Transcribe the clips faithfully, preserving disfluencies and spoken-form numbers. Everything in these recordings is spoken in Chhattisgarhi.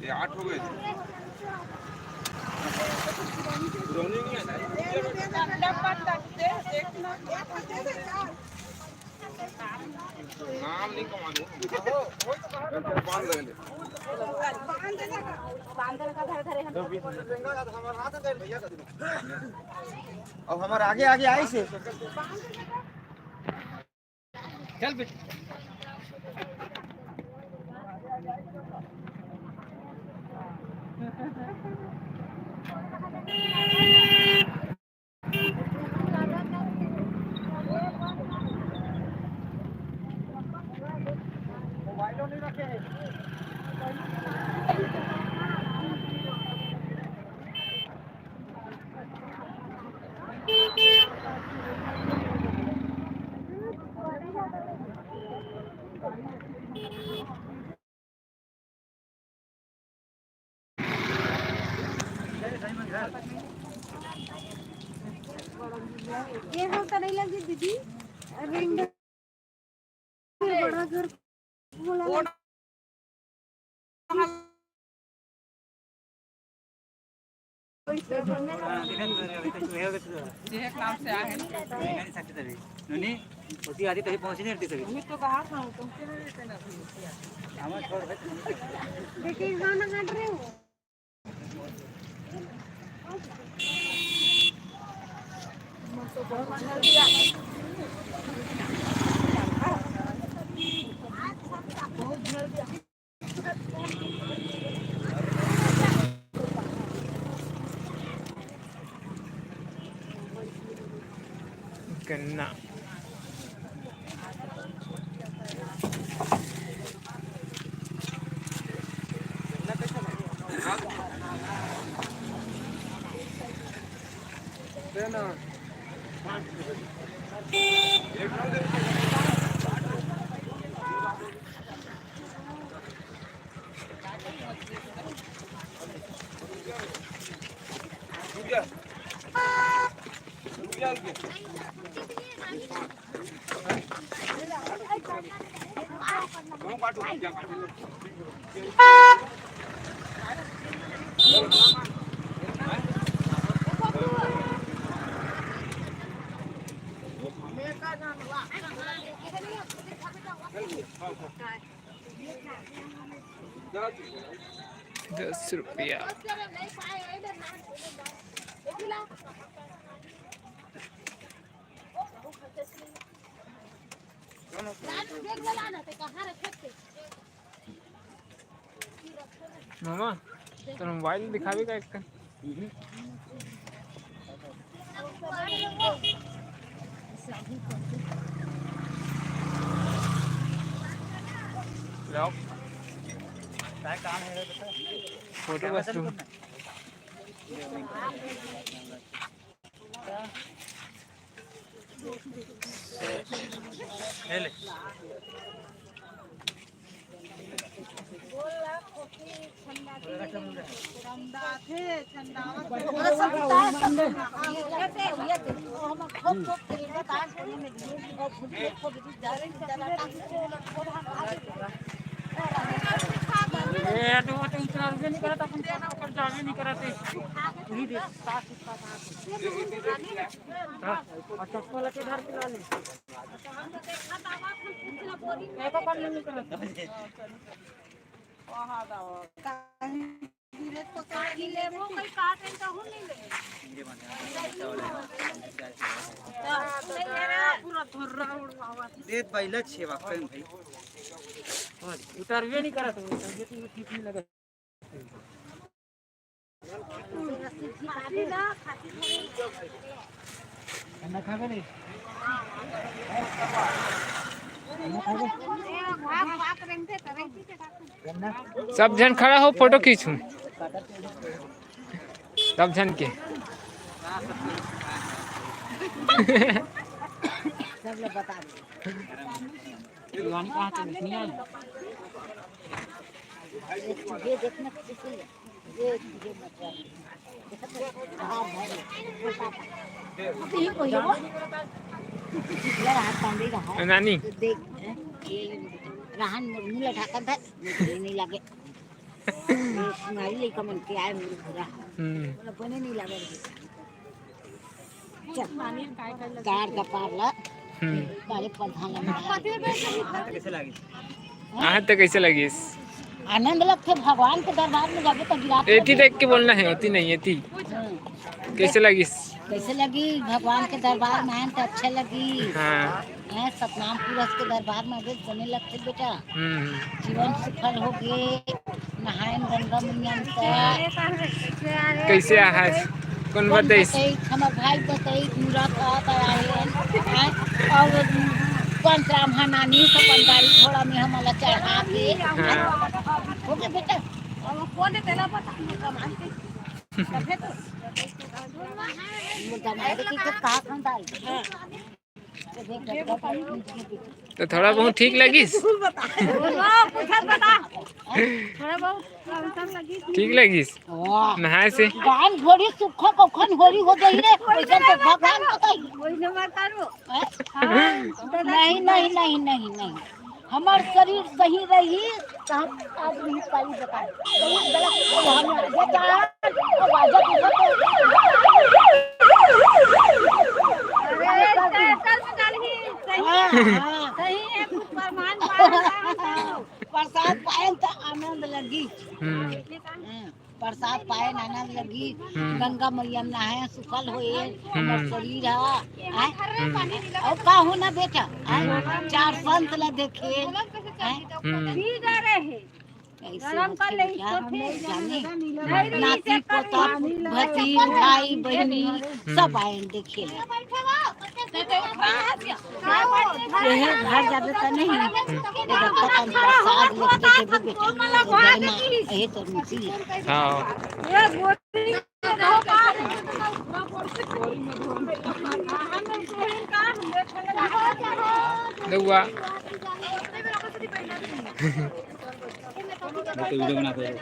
ये आठ हो गए। रोनी में है। नाम नहीं कमाने। बांध ले। अब हमारे आगे आगे आई से। चल बेटा। ये हम तो नहीं लगी दीदी। अरे बड़ा घर बोला। जे काम से आहे। नोनी, ओती आती तभी पहुंची नहीं रहती तभी। वो तो कहा था, तुमसे नहीं रहते ना। हमारे छोड़ भाई। देखिए, गाना काट रहे हो। गन्ना। दस रुपया। मामा, तोर मोबाइल दिखावे का एक ठन? लाओ। फोटो बस तुम। ले ले। ए, तो वो तो इतना रुपये नहीं करता, अपन देना ऊपर जावे नहीं करते। वही दे, सात सौ का। हाँ, और चप्पल के घर पे ला ले। एको काम नहीं करत। पूरा थोड़ा उड़वावा। देत बैला छेवा कहीं भाई। उतरबे नहीं करत, तबियत ठीक नहीं लगत। सब झन खड़ा हो, फोटो खींचू सब झन के। सब लोग बता दे। चिखला रहा, कांदी रहा। नानी। तो देख, हैं, ये रहन मुर्मू ला ढाकन था, मुझे नहीं लगे। ये कुमारी लइका मन के आए, मुर्मू रहा। हम्म। बोला, बने नहीं लगे। चल, कार का पार ला। हम्म। तारे प्रधान ला मिला। हाँ, तो कैसे लगिस? आनंद लगथे, भगवान के दरबार में जाबे तो गिरा एती देख के बोलना है, ओती नहीं, एती। हम्म। कैसे लगिस? कैसे लगी? भगवान के दरबार में आए तो अच्छा लगी। हाँ। हैं, सतनाम पुरुष के दरबार में आबे बने लगथे बेटा। हम्म। जीवन सफल हो गे, नहायन गंगा मैया में तो। कैसे आहाय? कौन कौन बताइस? बताइस? हमर भाई बताइस, मुरत ह, त आए। हैं? और पंचराम ह नानी से अपन गाड़ी घोड़ा में हमला चढ़ा के। हाँ। हो गे बेटा। अब कौन है तेला पता नहीं, कमाल के। तभे तो। मुर्दा मार के कहा खान डाल। तो थोड़ा बहुत ठीक लगिस? हाँ, पूछत बता। थोड़ा बहुत कमसन लगिस। ठीक लगिस? वाह। नहाए से? गान घोड़ी सुखो कखन होरी हो जाई रे, वैसे तो भगवान बताई। वही नंबर करो। हैं? हाँ। नहीं, नहीं, नहीं, नहीं, नहीं। हमर शरीर सही रही, त हम आज नहीं पाई बता। सही गलत, हम आगे जा, अब आगे पीछे तो अरे, साइकिल में डालही, सही हाँ, है, हाँ। सही है, कुछ प्रमाण पाए ना, तो प्रसाद पाए त आनंद लगी। हम्म। हाँ। प्रसाद पाए आनंद लगी, हम्म। गंगा मैया में नहाए, सुफल होए, हम्म। हमर शरीर ह, आय? हम्म। अउ का होना बेटा, आय? हम्म। चार संत ला देखे, आय? हम्म। पी जा रहे हैं। ऐसे गरम कर होथे ले, बेटा, इसको फेंक। जाने? नहीं, नहीं, नाती, इसे कर पोता, नहीं। भतीज, भाई, बहिनी, हम्म। सब आए देखे। यही घर जाबे त नहीं, ये रखा तन प्रसाद लेके देबे बेटा, घर में यही तो मिलती है। हाँ। दउआ। मैं तो वीडियो बनाते हैं।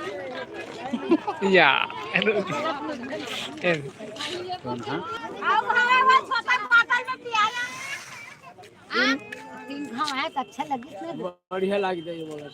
या। कौन था? तीन, तीन घाव है तो अच्छा लगे। बढ़िया लग जाए ये वाला।